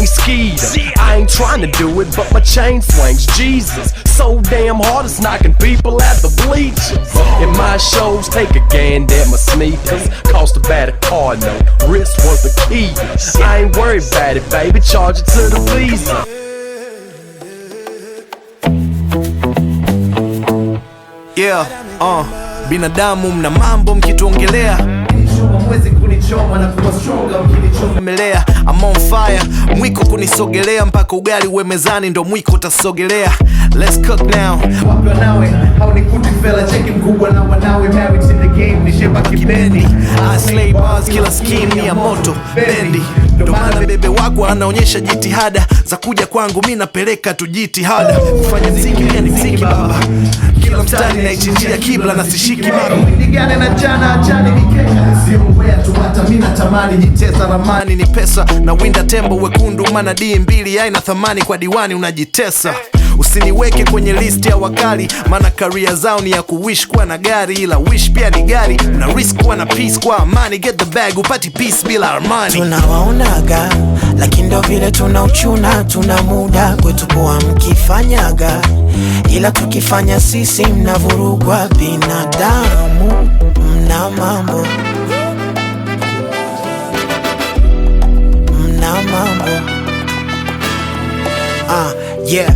ain't Skeeter. I ain't trying to do it, but my chain swings. Jesus, so damn hard it's knocking people at the bleachers. In my shows, take a gander at my sneakers. Cost about a car note, wrist worth a key. I ain't worried about it, baby. Charge it to the Visa. Yeah, binadamu mna mambo mkituongelea Mwezi kunichoma na kuwa stronger mkinichoma. Melea, I'm on fire, mwiko kunisogelea mpaka ugali uwe mezani ndo mwiko utasogelea. Let's cook now. Wapi wanawe haunikuti fela cheki mkubwa na wanawe married in the game ni sheba kibendi. I slay bars, kila scheme ni ya moto bendi, ndo maana bebe wako anaonyesha jitihada za kuja kwangu, mi napeleka tu jitihada kufanya mziki, pia ni mziki baba, kila mstari naichinjia kibla na sishiki baba. Nigane na jana achane mikeka sio mbea tu hata mimi natamani jitesa ramani. Ni pesa na winda tembo wekundu, maana D mbili haina thamani kwa diwani, unajitesa. Usiniweke kwenye list ya wakali, maana karia zao ni ya kuwish kuwa na gari, ila wish pia ni gari na risk kuwa na peace kwa amani. Get the bag, upati peace bila amani. Tunawaonaga lakini ndo vile tunauchuna, tuna muda kwetu poa mkifanyaga, ila tukifanya sisi mnavurugwa. Binadamu mna mambo, mna mambo, ah, yeah.